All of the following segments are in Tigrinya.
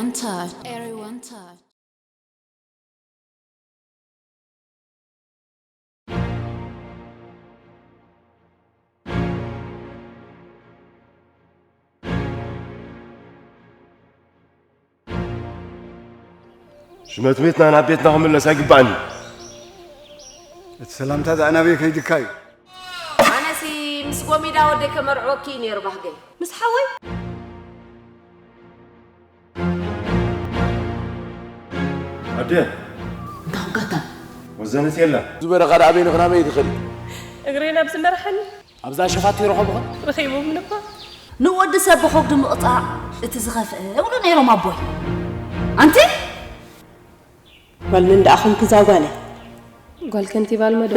One touch. Everyone touch. ሽመት ቤትና ናብ ቤትና ክምለስ ኣይግባእን እዩ። እቲ ሰላምታ ደኣ ናበይ ከይድካ እዩ? ኣነሲ ምስ ጎሚዳ ወደይ ከመርዕወኪ እዩ ነይሩ ባህገይ። ምስ ሓወይ? ኣደ፣ እንዳ ኮንካታ? ወዘነት የላ። እዚ በረኻ ደኣ ኣበይ ንኽናበይ ትኸዲ? እግረይ ናብ ዝመርሓኒ። ኣብዛ ሸፋቱ ይረኸብኹ። ረኺቦም ነባ። ንወዲ ሰብ ብኸብዱ ምቕጻዕ እቲ ዝኸፍአ ይብሉ ነይሮም ኣቦይ። ኣንቲ? ጓል መን ደኣ ኾንኪ እዛ ጓለይ? ጓል ከንቲባ ኣልመዶ።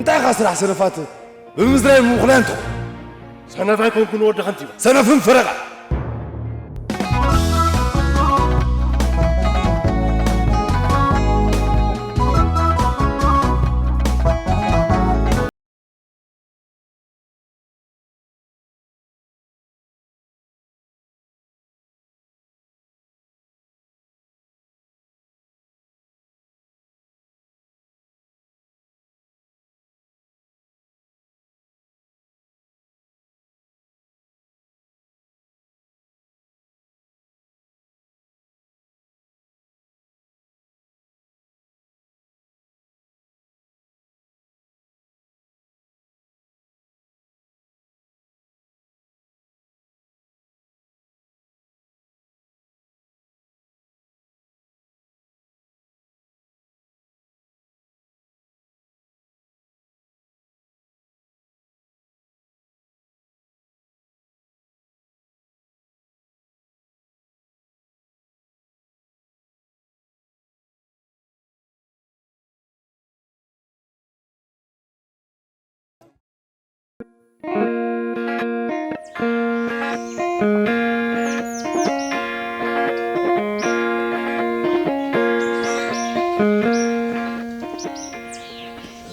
እንታይ ኢኻ ስራሕ ሰነፋት ብምዝራይ ምምኽናይ እንተኾ? ሰነፍ ኣይኮንኩን ወዲ ከንቲባ። ሰነፍን ፈረቓ።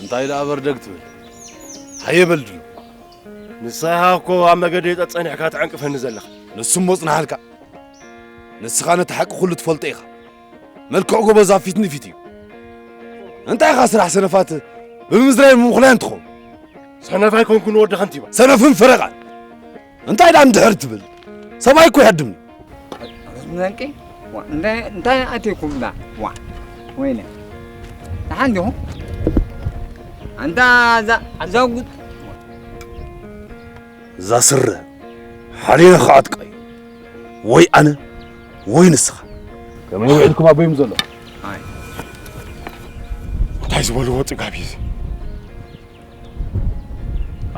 እንታይ ደኣ በርደግ ትብል? ሃየ በል ድሉ። ንስኻ እኮ ኣብ መገደይ ጸኒሕካ ትዕንቅፈኒ ዘለኻ። ንሱ እሞ ጽንሓልካ። ንስኻ ነቲ ሓቂ ኩሉ ትፈልጦ ኢኻ። መልክዕ ጎበዝ ኣብ ፊት ንፊት እዩ። እንታይ ኢኻ ስራሕ ሰነፋት ብምምዝራይ ምምኽናይ እንትኾን? ሰነፍ ኣይኮንኩን ወዲ ከንቲባ። ሰነፍን ፈረቓን። እንታይ ደኣ እንድሕር ትብል? ሰብኣይ እኮ ይሃድምኒ። ነቂ፣ ዋ፣ እንታይ፣ እንታይ ኣትየኩም ዳ? ዋ፣ ወይነ። ደሓን ዲኹም? ኣንታ እዛ፣ እዛ ጉድ-፣ እዛ ስረ ሓሊና ክዓጥቃ እዩ። ወይ ኣነ፣ ወይ ንስኻ። ከመይ ውዒልኩም ኣቦይም ዘሎ? ኣይ። እንታይ ዝበልዎ ጽጋብ እዩ እዚ?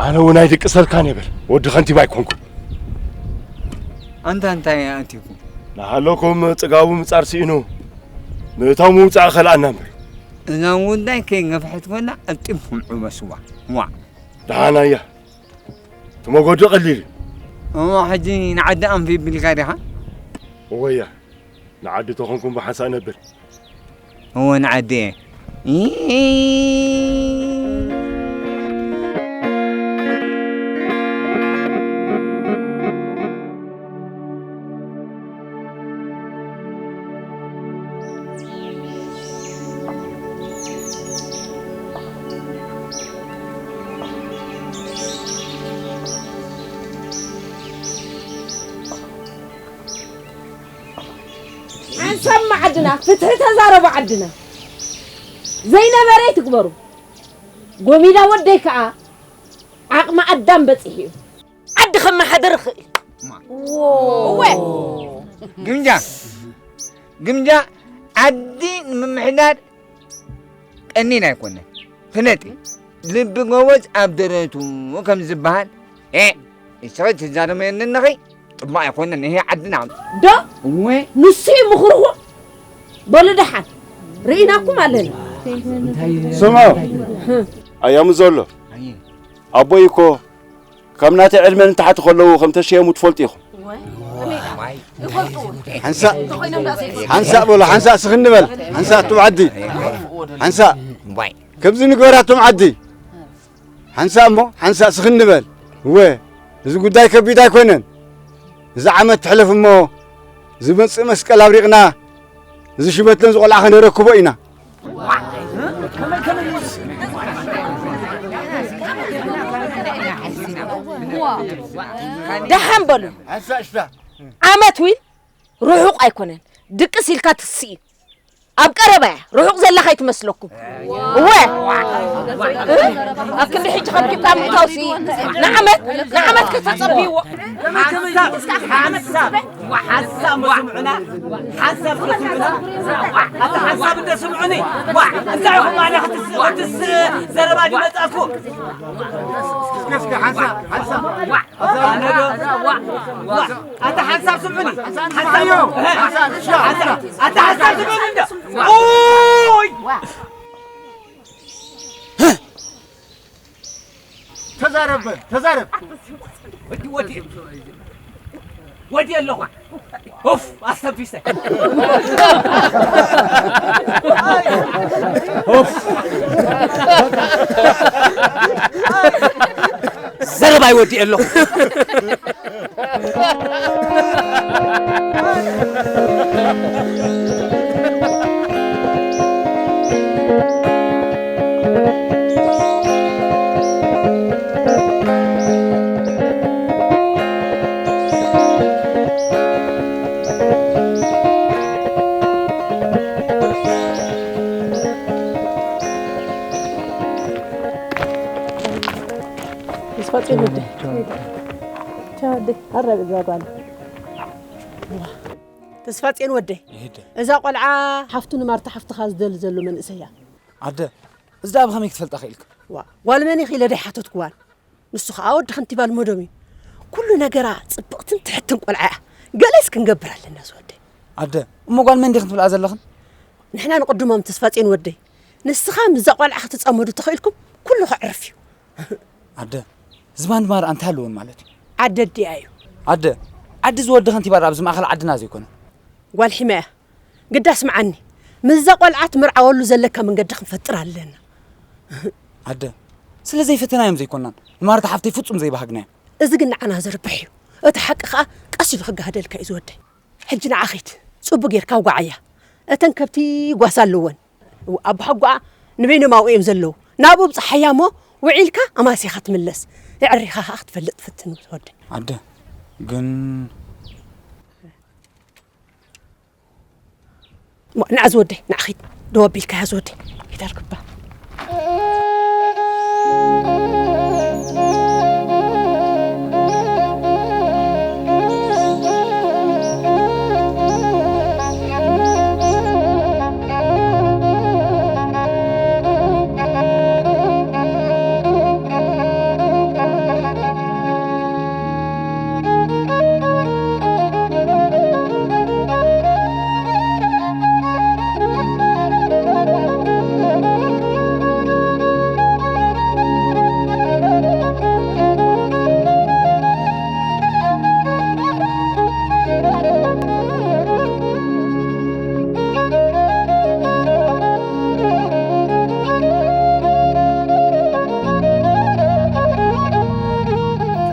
ኣነ እውን ኣይድቅሰልካን እየ በል። ወዲ ከንቲባ ኣይኮንኩን። ኣንታ እንታይ ኣእቲኩም? ንሃለኩም ጽጋቡ ምጻር ስኢኑ ምእታው ምውጻእ ከልኣና እምበር። እዛ ጉዳይ ከይገፍሐት ኮላ ኣብ ጢም ኩምዑ መስዋ። ዋ። ደሓን ኣያ። እቲ መገዱ ቀሊል እዩ። እሞ ሕጂ ንዓዲ ኣንፊ ቢልካ ዲኻ? እወያ። ንዓዲ ተኾንኩም ብሓንሳእ ነብል። እወ ንዓዲ እየ። ሓንሳብ መዓድና ፍትሒ ተዛረቡ ዓድና። ዘይነበረ ይትግበሩ። ጎሚዳ ወደይ ከኣ ዓቕሚ ኣዳም በጺሑ እዩ። ዓዲ ከመሓድር ይኽእል። እወ። ግምጃ፣ ግምጃ ዓዲ ንምምሕዳር ቀኒን ኣይኮነን። ፍለጢ፣ ልቢ ጎበዝ ኣብ ደረቱ ከም ዝበሃል፣ ኤ፣ ንስኺ ትዛረበየኒ ኣለኺ፣ ጽቡቕ ኣይኮነን፣ ይሄ ዓድና። ዶ? እወ። ንሱ እዩ ምኽርኹም። በሉ ደሓን፣ ርኢናኩም ኣለና። ስምዑ፣ ኣያሙ ዘሎ፣ ኣየ። ኣቦይ እኮ ካብ ናተይ ዕድመ ንታሕቲ ከለዉ ከም ተሸየሙ ትፈልጡ ኢኹም። ሓንሳእ፣ ሓንሳእ በሉ፣ ሓንሳእ ስኽን ንበል፣ ሓንሳእ ኣቱም ዓዲ፣ ሓንሳእ። ከምዚ ንግበር ኣቱም ዓዲ። ሓንሳእ እሞ፣ ሓንሳእ ስኽን ንበል። እወ፣ እዚ ጉዳይ ከቢድ ኣይኮነን። እዚ ዓመት ትሕለፍ እሞ፣ ዝመጽእ መስቀል ኣብሪቕና፣ እዚ ሽመትለን ዝቖልዓ ከነረክቦ ኢና። ደሓን በሉ። ዓመት ዊን ርሑቕ ኣይኮነን። ድቅስ ኢልካ ትስኢ። ኣብ ቀረባ እያ። ርሑቕ ዘላ ከይትመስለኩም። እወ። ኣብ ክንዲ ሕጂ ከም ኪታብ ምእታው ሲ ንዓመት ንዓመት ከተጸብይዎ። ሓሳብ ስምዑና። ሓሳብ ስምዑና። ኣታ ሓሳብ እንደ ስምዑኒ። ዋ እንታይ ኢኹም ኣነ ክትስ ክትስ ዘረባ ድመጻኩም። እስከ እስከ ሓንሳብ ሓንሳብ ኣታ ሓንሳብ ስምዑኒ። ሓንሳብ ኣታ ሓንሳብ ስምዑኒ እንደ ኡይ ተዛረብ በል ተዛረብ። ወዲ ወዲ ወዲ ኣለኹ። ኡፍ ኣስተንፊሰ። ኡፍ ዘረባይ ወዲኤ ኣለኹ። ተስፋ ጽዮን ወደይ ኣራቢ እዛ ጓል ተስፋ ጽዮን ወደይ እዛ ቆልዓ ሓፍቱ ንማርታ ሓፍትኻ ዝደሊ ዘሎ መንእሰያ ኣደ እዚ ደኣ ብኸመይ ክትፈልጣ ክኢልክ ጓል መን ኢኺ ኢለ ደይሓተትክዋን ንሱ ኸዓ ወዲ ከንቲባ ልመዶም እዩ። ኩሉ ነገራ ጽብቕትን ትሕትን ቆልዓ እያ። ገለስ ክንገብር ኣለና ዝወደይ። ኣደ፣ እሞ ጓል መን ዲኽን ትብልኣ ዘለኽን? ንሕና ንቕድሞም ተስፋጼን ወደይ። ንስኻ ምስዛ ቆልዓ ክትጸመዱ ተኽኢልኩም ኩሉ ከዕርፍ እዩ። ኣደ፣ ዝባን ድማ ደኣ እንታይ ኣለወን ማለት እዩ? ዓዲ ኣዲኣ እዩ። ኣደ፣ ዓዲ እዚ ወዲ ከንቲባ ደኣ ኣብዚ ማእኸል ዓድና ዘይኮነ። ጓል ሒመያ፣ ግዳ ስምዓኒ፣ ምስዛ ቆልዓ ትምርዓወሉ ዘለካ መንገዲ ክንፈጥር ኣለና። ኣደ፣ ስለ ዘይፈተናዮም ዘይኮናን፣ ንማርታ ሓፍተይ ፍጹም ዘይባህግናዮም። እዚ ግን ንዓና ዘርብሕ እዩ። እቲ ሓቂ ከኣ ቀስ ኢሉ ክጋህደልካ እዩ ዝወደይ። ሕጂ ንዓ ኺድ፣ ጽቡቕ ጌርካ ኣውግዓያ። እተን ከብቲ ጓሳ ኣለወን። ኣቦሓጎኣ ንበይኖም ኣብኡ እዮም ዘለዉ። ናብኡ ብጽሓያ እሞ ውዒልካ ኣማሲኻ ትምለስ። የዕሪኻ ከኣ ክትፈልጥ ፈትን ዝወደይ። ኣደ፣ ግን ንዓ ዝወደይ ንዓ ኺድ ደው ኣቢልካ ያዝ ወደይ ኪድ ኣርክባ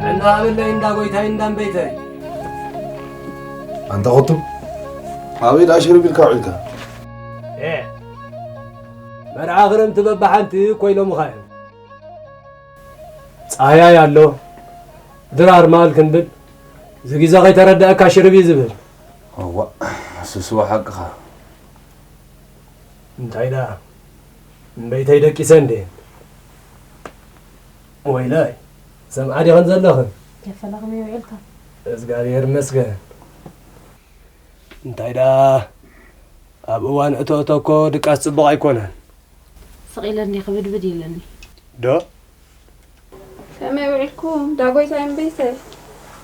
ጥዕና ሃበለይ እንዳ ጎይታይ እንዳ እምበይተይ። ኣንታ ኸቱም ኣበይ ደኣ ሽርብ ኢልካ ውዒልካ? ኤ መርዓ ክረምቲ በብሓንቲ እኮ ኢሎምኻ እዮም። ጻህያይ ኣሎ ድራር ማል ክንብል እዚ ግዜ ከይተረደኣካ ሽርብ እዩ ዝብል። እዋእ ንሱስ እወ ሓቅኻ። እንታይ ደኣ እምበይተይ ደቂሰ እንዴ? ወይለይ ሰምዓ ዲኽን ዘለኽን? ከፈላ ከመይ ውዒልካ? እግዚኣብሔር ይመስገን። እንታይ ደኣ ኣብ እዋን እቶ እቶ እኮ ድቃስ ጽቡቕ ኣይኮነን። ስቕ ኢለ እንድየ ክብድብድ ኢለኒ። ዶ? ከመይ ውዒልኩም ዳጎይታይ እምበይተይ?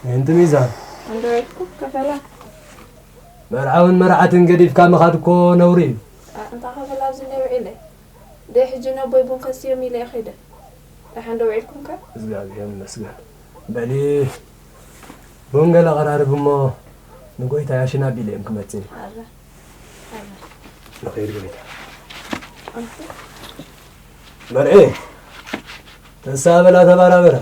ምእንቲ ሚዛን። እንዶ ውዒልኩም ከፈላ። መርዓውን መርዓትን ገዲፍካ ምኻድ እኮ ነውሪ እዩ። ኣንታ ከፈላ ኣብዚ እንደ ውዒለ። ደይ ሕጂ ነቦይ ቡን ከስዮም ኢለ እየ ከይደ። ደሓን ዶ ውዒልኩም ከ? እግዚኣብሔር ይመስገን። በሊ ቡን ገለ ቀራርብ እሞ ንጎይታይ ኣሽናብ ኢለ እየ ክመጽእ። ኣረ ኣረ። ንኸይድ ጎይታ። መርዒ ተሳ በላ ተባራበራ።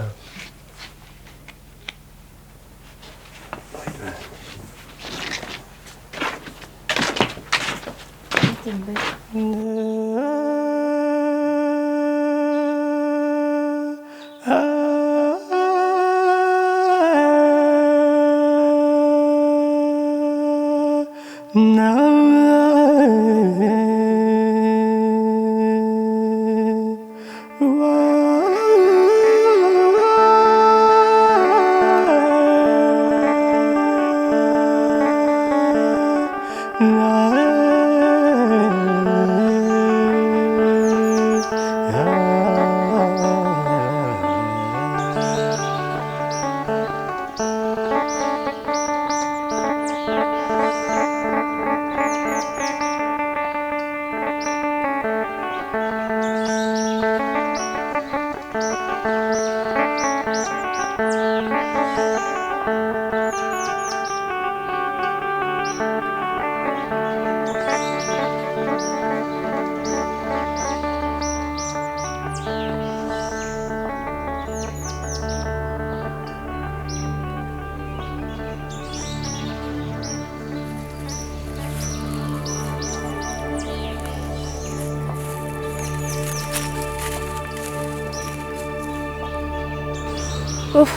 ኡፍ፣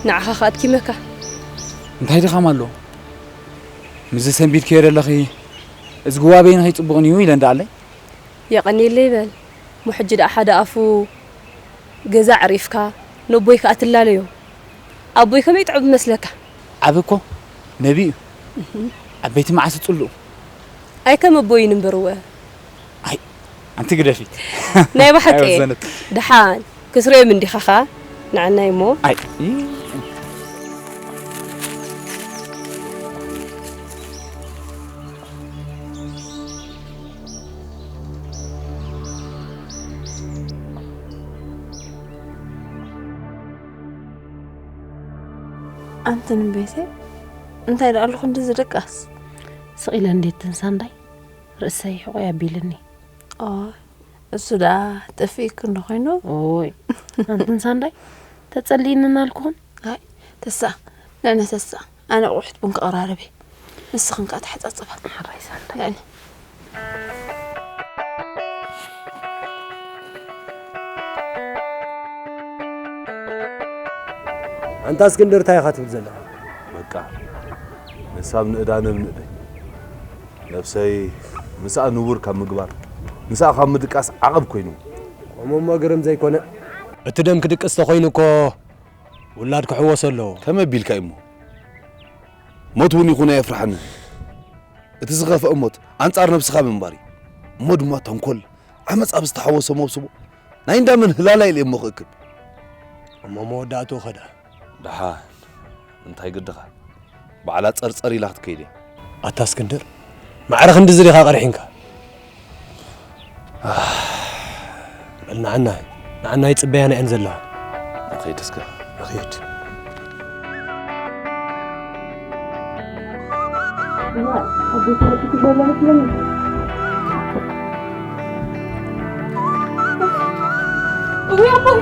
ንዓኻ ከኣ ኣድኪመካ። እንታይ ድኻም ኣለዎ? ምስዚ ሰንቢድክዮ ዘለኺ፣ እዚ ግዋበይ ንኸይጽቡቕን እዩ ኢለ እንዳኣለይ። የቐንየለይ በል። እሞ ሕጂ ደኣ ሓደ ኣፉ ገዛ ኣዕሪፍካ፣ ነቦይ ከኣ ትላለዮ። ኣቦይ ከመይ ጥዑም ይመስለካ? ዓቢ እኮ ነቢ እዩ። እህ። ዓበይቲ መዓስ ይጽልኡ? ኣይ ከም ኣቦይን እምበር እወ። ኣይ፣ ኣንቲ ግደፊ። ናይ ብሓቂ። ኣይወዘነት። ደሓን፣ ክትርእዮም እንዲኻ ኸኣ፣ ንዓናይ እሞ። ኣይ፣ ይ-፣ ኣንቲ ንቤተይ፣ እንታይ ደኣ ኣለኹ እንዲ ዝድቃስ? ስቕ ኢለ እንዴት ትንሳንዳይ፣ ርእሰይ ሕቖይ ኣቢልኒ። ኦ፣ እሱ ደኣ ጠፊእክ እንዶ ኮይኑ? ኦይ፣ ኣንቲ ንሳንዳይ፣ ተጸሊእኒ እናልኩኽን? ኣይ፣ ተሳ፣ ንዕነ ተሳ፣ ኣነ ቁሕት ቡን ከቐራርብ እየ። ንስኽን ከኣ ተሓጻጽባ። ሕራይ ሳንዳይ። ንዕነ። ኣንታ እስክንድር፣ እንታይ ኢኻ ትብል ዘለኻ? በቃ፣ ንሳብ ንእዳ ነብ ንእደይ። ነብሰይ ምስኣ ንቡር ካብ ምግባር፣ ምስኣ ካብ ምድቃስ ዓቐብ ኮይኑ። ከምኡሞ ግርም ዘይኮነ። እቲ ደም ክድቅስ ተኾይኑ እኮ ውላድ ክሕወሶ ኣለዎ። ከመይ ኣቢልካ እዩሞ? ሞት እውን ይኹን ኣየፍርሓንን። እቲ ዝኸፍአ ሞት ኣንጻር ነብስኻ ምንባር እዩ። እሞ ድማ ተንኮል፣ ዓመጽ ኣብ ዝተሓወሶ መብስቦ ናይ እንዳመን ህላላ ኢለ እሞ ክእክብ። እሞ መወዳእትኡ ኸዳ? ደሓን፣ እንታይ ግድኻ? ባዕላ ጸርጸር ኢላ ክትከይድ እያ። ኣታ እስክንድር፣ ማዕረ ክንድዚ ዲኻ ቀርሒንካ? በል ንዓና፣ ንዓና ይጽበያና እየን ዘለዋ። ንኸይድ እስከ። ንኸይድ። እውይ ኣቦይ።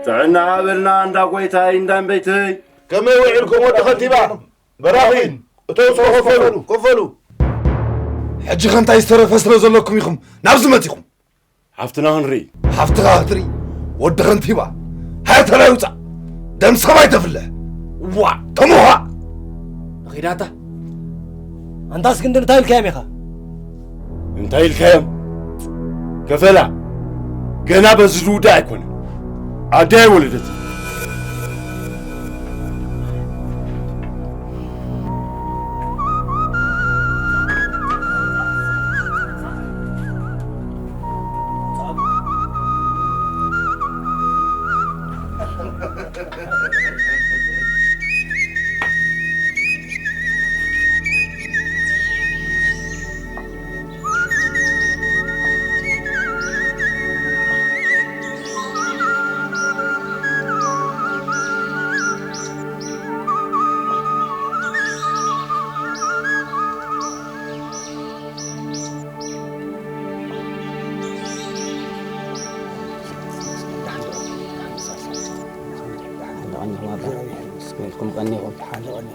ጥዕና ሃበልና እንዳ ጎይታይ እንዳ እምበይተይ። ከመይ ውዒልኩም ወዲ ከንቲባ? በራኺን፣ እቶም ስለ ከፈሉ። ከፈሉ። ሕጂ ከ እንታይ ዝተረፈ ስለ ዘለኩም ኢኹም ናብዚ መጺኹም? ሓፍትና ክንርኢ። ሓፍትኻ ክትርኢ? ወዲ ከንቲባ፣ ሃርተላይ ውጻእ። ደም ሰማይ ተፍልሕ። ዋ፣ ተሙኻ። ንኺዳታ። ኣንታ እስክንድር እንታይ ኢልካዮም ኢኻ? እንታይ ኢልካዮም? ከፈላ። ገና በዚ ዝውዳእ ኣይኮነን። ኣደይ ኣይወለደትን። ሓንደ ቀኒኹም።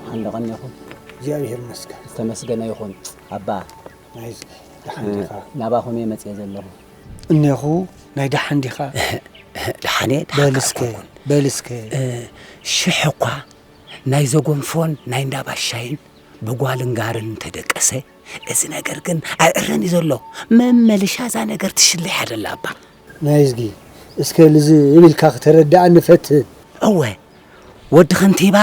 ሓንደ ቀኒኹም። እግዚኣብሔር ይመስገን። ዝተመስገነ ይኹን። ኣባ፣ ናይ ህዝቢ ደሓን እ፣ ዲኻ? ናባኹም እየ መጽየ ዘለኹ። እኔኹ ናይ ደሓን ዲኻ? ደሓን እየ፣ ደሓን በል እስከ፣ ከኣ ኣይኮንኩን። በል እስከ። እ፣ ሽሕ እኳ ናይ ዘጎንፎን ናይ እንዳባሻይን ብጓልን ጋርን እንተደቀሰ፣ እዚ ነገር ግን ኣይዕረን እዩ ዘሎ። መመልሻ እዛ ነገር ትሽልሕ ኣደላ ኣባ። ናይ ህዝቢ፣ እስከ ልዝብ ኢልካ ክተረድኣኒ ፈትን። እወ፣ ወዲ ከንቲባ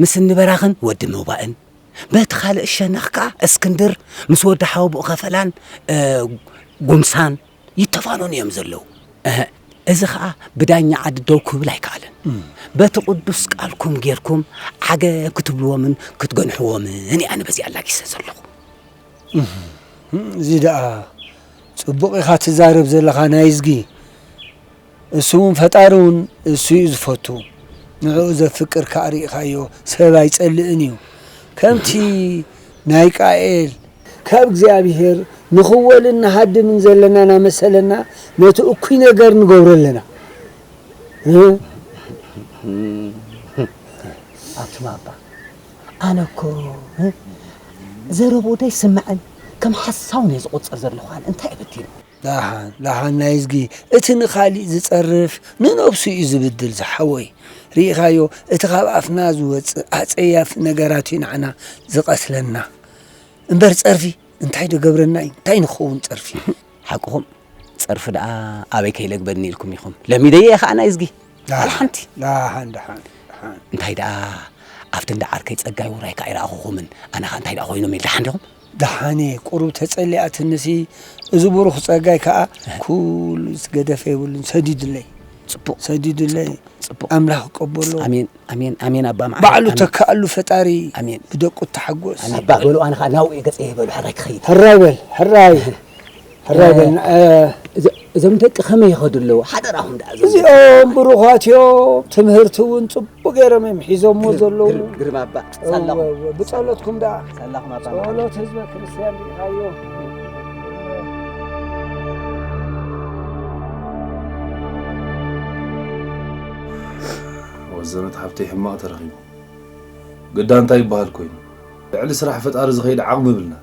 ምስ እንበራኽን ወዲ ምውባእን፣ በቲ ካልእ ሸነኽ ከኣ እስክንድር ምስ ወዲ ሓወቦኡ ከፈላን፣ እ፣ ጉምሳን ይተፋነኑ እዮም ዘለዉ። እህ፣ እዚ ኸኣ ብዳኛ ዓዲ ደው ክብል ኣይከኣለን። እም። በቲ ቅዱስ ቃልኩም ጌርኩም ዓገብ ክትብልዎምን ክትገንሕዎምን እየ ኣነ በዚኣ ኣላጊሰ ዘለኹ። እም፣ እዚ ደኣ ጽቡቕ ኢኻ ትዛረብ ዘለኻ ናይ እዝጊ። እሱ እውን ፈጣሪ እውን እሱ እዩ ዝፈቱ። ንዕኡ ዘፍቅር ከኣ ርኢኻዮ፣ ሰብ ኣይጸልእን እዩ። ከምቲ ናይ ቃኤል ካብ እግዚኣብሔር ንኽወልን ንሃድምን ዘለና እናመሰለና ነቲ እኩይ ነገር ንገብሮ ኣለና። እ? ኣቱም ኣባ፣ ኣነ እኮ፣ እ? ዘረብኡ ዶ ኣይስምዕን? ከም ሓሳውን እየ ዝቑጽር ዘለኹ ኣነ። እንታይ እየ በዲለ? ደሓን፣ ደሓን ናይ እዝጊ፣ እቲ ንኻሊእ ዝጸርፍ ንነብሱ እዩ ዝብድል ዝሓወይ። ርኢኻዮ፣ እቲ ካብ ኣፍና ዝወጽእ ኣጸያፊ ነገራት እዩ ንዓና ዝቐትለና። እምበር ጸርፊ እንታይ ዶ ገብረና እዩ? እንታይ ንኸውን ጸርፊ? ሓቅኹም፣ ጸርፊ ደኣ ኣበይ ከይለግበኒ ኢልኩም ኢኹም? ለሚደዮ እየ ኸኣ ናይ እዝጊ። ደሓን፣ ዋላ ሓንቲ። ደሓን፣ ደሓን፣ ደሓን። እንታይ ደኣ ኣብቲ እንዳ ዓርከይ ጸጋይ ውራይ ከኣ ኣይረኣኹኹምን። ኣነ ኸኣ እንታይ ደኣ ኮይኖም ኢል ደሓን ዲኹም? ደሓን እየ፣ ቁሩብ ተጸሊኣትንሲ፣ እዚ ብሩኽ ጸጋይ ከኣ ኩሉ ዝገደፈ የብሉን፣ ሰዲዱለይ። ጽቡቕ። ሰዲዱለይ። ጽቡቕ። ኣምላኽ ይቀበሎ። ኣሜን፣ ኣሜን፣ ኣሜን ኣባ መዓረይ። ባዕሉ ኣሜን። ተካኣሉ ፈጣሪ ኣሜን። ብደቁ ተሓጎስ። ኣሜን። ኣባ በሉ፣ ኣነ ኸኣ ናብኡ እየ ገጸ ይበሉ፣ ሕራይ ክኸይድ። ሕራይ በል፣ ሕራይ። ሕራይ በል፣ እ፣ እ፣ እዞ-፣ እዞም ደቂ ከመይ ይኸዱ ኣለዉ? ሓደራኹም ደኣ እዞም እዚኦም ደቂ። ብሩኻት እዮም፣ ትምህርቲ እውን ጽቡቕ ገይሮም እዮም ሒዞምዎ ግርም፣ ዘለዉ። ግርም፣ ግርም ኣባ፣ ሳላኹም። እወ፣ እወ፣ ብጸሎትኩም ደኣ። ሳላኹም ኣባ። ጸሎት ህዝበ ክርስቲያን ርኢኻዮ። ወዘነት ሓብተይ ሕማቕ ተረኺቡ። ግዳ እንታይ ይበሃል ኮይኑ? ልዕሊ ስራሕ ፈጣሪ ዝኸይድ ዓቕሚ ይብልና።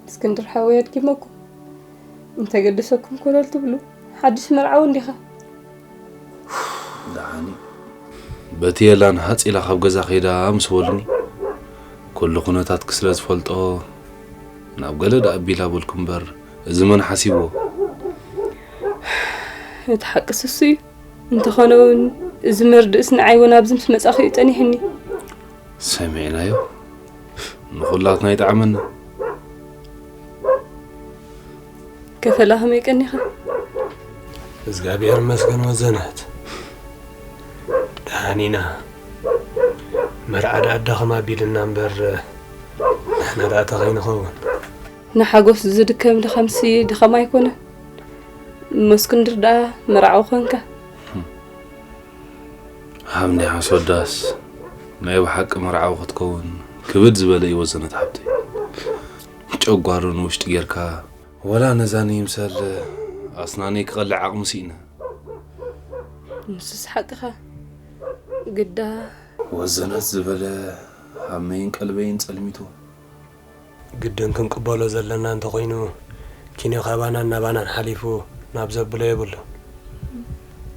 እስክንድር ሓወይ ኣድጊመኩም እንተገደሰኩም ኮለል ትብሉ ሓድሽ መርዓዊ እንዲኻ። ደሓኒ በቲ የላን ሃጽ ኢላ ካብ ገዛ ከይዳ ምስ በሉኒ፣ ኩሉ ኩነታትኪ ስለ ዝፈልጦ ናብ ገለ ደኣ ኣቢላ በልኩ እምበር፣ እዚ መን ሓሲብዎ? እቲ ሓቅስ እሱ እዩ። እንተኾነ እውን እዚ መርድእስ ንዓይ እውን ኣብዚ ምስ መጻኹ እዩ ጸኒሕኒ። ሰሚዕናዮ። ንኹላትና ይጥዓመና። ከፈላ ከመይ ቀኒኻ? እግዚኣብሔር ይመስገን ወዘነት። ደሓን ኢና። መርዓ ደኣ ኣዳኸም ኣቢልና እምበር፣ ንሕና ደኣ እንታይ ከይንኸውን? ንሓጎስ ዝድከም ድኻምሲ ድኻም ኣይኮነን። እሞ እስክንድር ደኣ መርዓዊ ኮንካ። ሃምኒ ሓሶዳስ ናይ ብሓቂ መርዓዊ ክትከውን ክብድ ዝበለ እዩ ወዘነት ሓብተይ። ጨጓሩ ንውሽጢ ጌርካ፣ ወላ ነዛ ንይምሰል ኣስናነይ ክቐልዕ ዓቕሚ ስኢነ። ንሱስ ሓቅኻ። ግዳ ወዘነት ዝበለ ሃመይን ቀልበይን ጸልሚትዎ። ግድን ክንቅበሎ ዘለና እንተኾይኑ፣ ኪንዮ ካባናን ናባናን ሓሊፉ ናብ ዘብሎ የብሉ።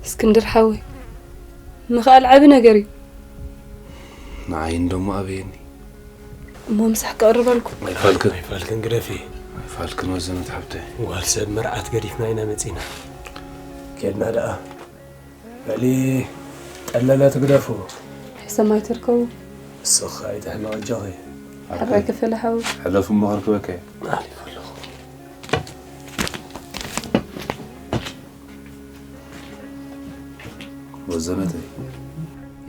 እስክንድር ሓወይ፣ ምኽኣል ዓቢ ነገር እዩ። ንዓይ እንደሞ ኣበየኒ። እሞ ምሳሕ ክቕርበልኩም። ኣይፋልክን። ኣይፋልክን ግደፊ። ኣይፋልክን ወዘነት ሓብተይ። ጓል ሰብ መርዓት ገዲፍና ኢና መጺና። ኬድና ደኣ። በሊ፣ ጠለለ ትግደፉ። ሕሰም ኣይትርከቡ። ንስኻ ኣይትሕመቕ ኣጆኺ። ሕራይ ክፈለ ሓው። ሕለፉ እሞ ከርክበካ እየ። ኣሊፉ ኣለኹ። ወዘነተይ፣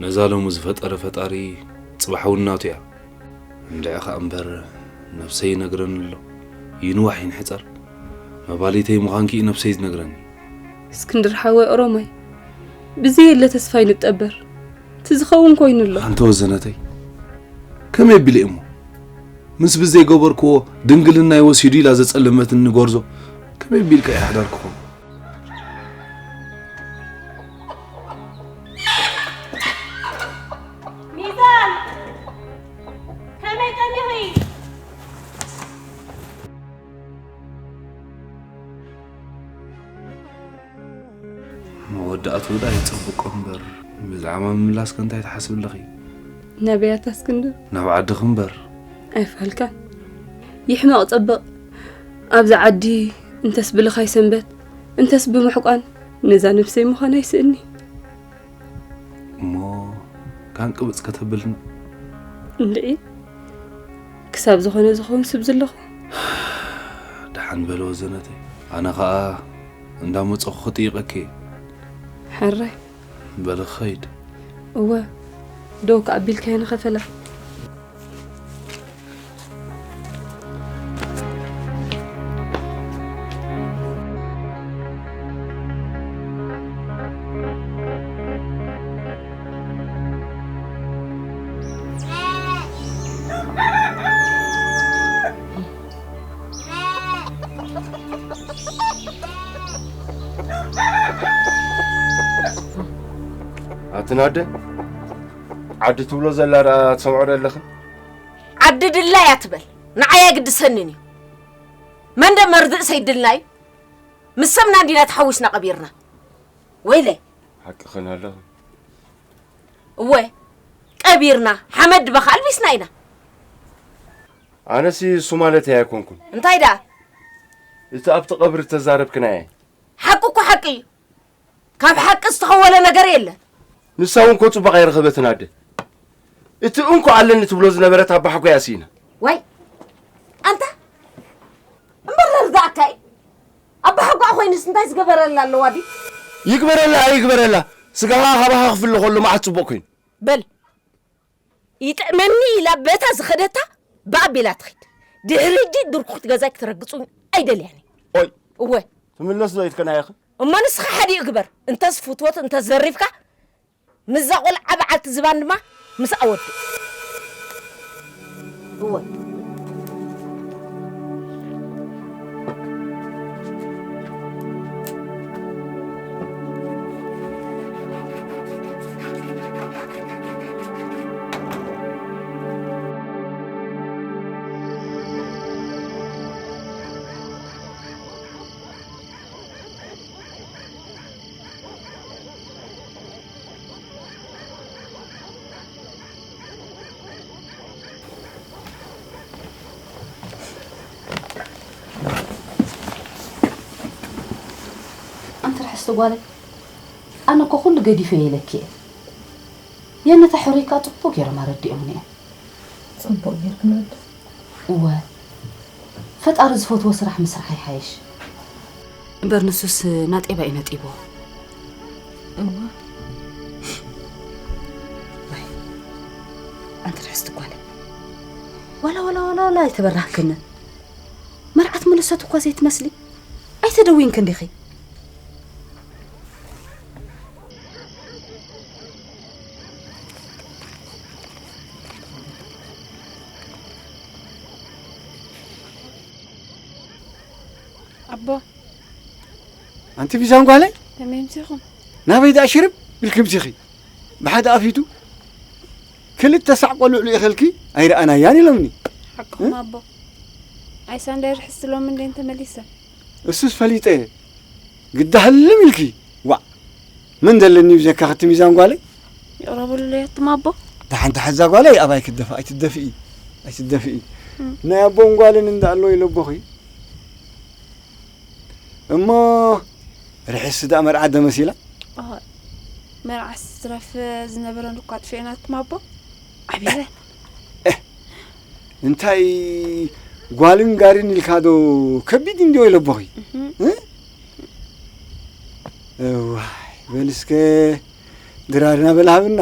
ነዛ ሎሚ ዝፈጠረ ፈጣሪ ጽባሕ እውን ናቱ እያ። እንድዒ ኸኣ እምበር ነብሰይ ይነግረኒ ኣሎ። ይንዋሕ ይንሕጸር። መባሊተይ ምዃንኪ እዩ ነብሰይ ዝነግረኒ። እስክንድር ሓወይ ኦሮማይ፣ ብዘየለ ተስፋ ይንጠበር። እቲ ዝኸውን ኮይኑ ኣሎ። ኣንቲ ወዘነተይ፣ ከመይ ኣቢለ እሞ? ምስ ብዘይገበርክዎ ድንግልናይ ወሲዱ ኢላ ዘጸለመትኒ ጎርዞ፣ ከመይ ኣቢልካ እዩ ሓዳር ክኸውን? ሚዛን! ከመይ ቀኒኺ? መወዳእትኡ ደኣ ይጸብቆ እምበር፣ ብዛዕባ ምምላስከ እንታይ ትሓስቢ ኣለኺ? ናበይ ኣታ እስክንድር? ናብ ዓድኺ እምበር። ኣይፋልካን። ይሕመቕ ጸብቕ። ኣብዚ ዓዲ እንተስ ብልኻይ ሰንበት፣ እንተስ ብምሕቋን ነዛ ነብሰይ ምዃን ኣይስእኒ። እሞ ካን ቅብጽ ከተብልና? እንድዒ፣ ክሳብ ዝኾነ ዝኸውን ስብ ዘለኹ። ደሓን በለ ወዘነተይ። ኣነ ኸኣ እንዳመጸኹ ክጥይቐኪ እየ። ሕራይ። በሊ ክኸይድ። እወ፣ ደው ከኣ ኣቢልካዮ ንኸፈላ። ኣቲ ናደ፣ ዓዲ ትብሎ ዘላ ደኣ ትሰምዖ ዶ ኣለኽን? ዓዲ ድላያ ትበል፣ ንዓይ ኣይግድሰንን እዩ። መን ደ መርድእ ሰይድልና እዩ? ምስ ሰብና እንዲና ተሓዊስና ቀቢርና። ወይለይ። ሓቅኽን ኣለኽን። እወ፣ ቀቢርና፣ ሓመድ ድበኻ ኣልቢስና ኢና። ኣነሲ እሱ ማለተይ ኣይኮንኩን። እንታይ ደኣ? እቲ ኣብቲ ቀብሪ እተዛረብክናየ። ሓቂ እኮ ሓቂ እዩ። ካብ ሓቂ ዝተኸወለ ነገር የለን። ንሳ እውን እኮ ጽቡቕ ኣይረኸበትን ኣደ። እቲ እንኮ ኣለኒ ትብሎ ዝነበረት ኣባሓጎያ ስኢና። ዋይ፣ ኣንታ፣ እምበር ርዳእካ እዩ። ኣባሓጎኣ ኮይኑስ እንታይ ዝገበረላ ኣለዋ ድዩ? ይግበረላ ኣይግበረላ፣ ስጋኻ ካባኻ ክፍለ ከሎ መዓት ጽቡቕ ኮይኑ። በል፣ ይጥዕመኒ ኢላ በታ ዝኸደታ ብኣቢላ ትኺድ። ድሕሪ ሕጂ ድርኩኽቲ ገዛይ ክትረግጹ ኣይደልያን እየ። ኦይ፣ እወ። ትምለስ ዶ ኢትከን ኣየኽን? እሞ ንስኻ ሓዲኡ ግበር። እንተስ ፍትወት እንተስ ዘሪፍካ፣ ምስዛ ቆልዓ በዓልቲ ዝባን ድማ ምስኣ ወድእ። እወ። ጓለይ፣ ኣነ እኮ ኩሉ ገዲፈ እየ ኢለኪ እየ። የነታ ሕሩይካ ጽቡቅ ገይሮም ኣረዲኦምኒ እዮም። ጽቡቅ ጌርክን ኣደ። እወ፣ ፈጣሪ ዝፈትዎ ስራሕ ምስራሕ ይሓይሽ። እምበር ንሱስ ናጤባ እዩ ነጢብዎ። እወ። ዋይ፣ ኣንቲ ርሕስቲ ጓለይ፣ ዋላ ዋላ ዋላ ዋላ ኣይተበራህክንን። መርዓት ምልሰት እኳ ዘይትመስሊ። ኣይተደውይንክ እንዲኺ። ኣቦ፣ ኣንቲ ቢዛን ጓለይ፣ ከመይ ምሲኹም? ናበይ ደኣ ሽርብ ኢልኪ ምሲኺ? ብሓደ ኣፊቱ ክልተ ሳዕ ቆልዑ ልኢኸልኪ ኣይረኣናያን ኢሎምኒ። ሓቅኹም እ? ኣቦ። ኣይሳንዳይ ርሕስቲ ሎሚ እንዴን ተመሊሰ። እሱስ ፈሊጠ እየ። ግዳ ህልም ኢልኪ። ዋዕ። መን ዘለኒ ብጀካ ክቲ ሚዛን ጓለይ? ይቕረብሉ ለየትም ኣቦ። ደሓን ተሓዛ ጓለይ ኣባይ ክትደፋ ኣይትደፍኢ። ኣይትደፍኢ። እም። ናይ ኣቦን ጓልን እንዳ ኣሎ ኢለ ኣቦኺ። እሞ ርሕስቲ ደኣ መርዓ ደመሲላ? ኣኸ፣ መርዓ ዝትረፍ ዝነበረን እኳ ጥፊኤናትም ኣቦ። ዓቢረ። እንታይ ጓልን ጋርን ኢልካ ዶ ከቢድ እንድዮ ኢለ ኣቦኺ? እህ። እ? እዋይ፣ በል እስከ ድራርና በል ሃብና።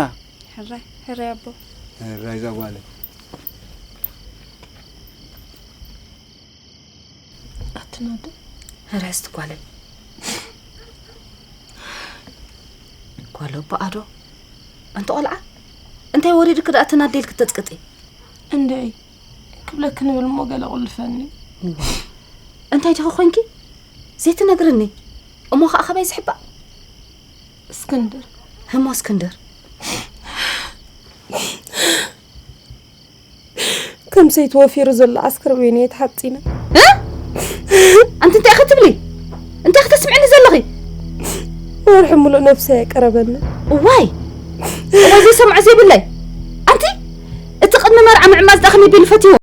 ሕራይ፣ ሕራይ ኣቦ። ሕራይ እዛ ጓለይ። ኣትናዶ። ሕራይ እስቲ ጓለይ። ጓሎ በኣዶ። ኣንቲ ቆልዓ፣ እንታይ ወሪድኪ ደኣ ትናደይ ኢልኪ ተጽቅጢ? እንድዒ፣ ክብለኪ ንብል እሞ ገለ ቁልፈኒ። እዋ፣ እንታይ ዲኺ ኮንኪ? ዘይትነግርኒ? እሞ ኸኣ ኻበይ ዝሕባእ? እስክንድር። ህሞ እስክንድር። ከም ሰይቲ ወፊሩ ዘሎ ዓስከር በይነይ ተሓጺነ። እ? ኣንቲ እንታይ ኢኺ ትብሊ? እንታይ ኢኺ ተስምዕኒ ዘለኺ? ወርሒ ሙሉእ ነብሰይ ኣይቀረበኒ። እዋይ! እዋይ ዘይሰምዖ ዘይብለይ። ኣንቲ እቲ ቅድሚ መርዓ ምዕማዝ ደኣ ከመይ ቢሉ ፈትይዎ?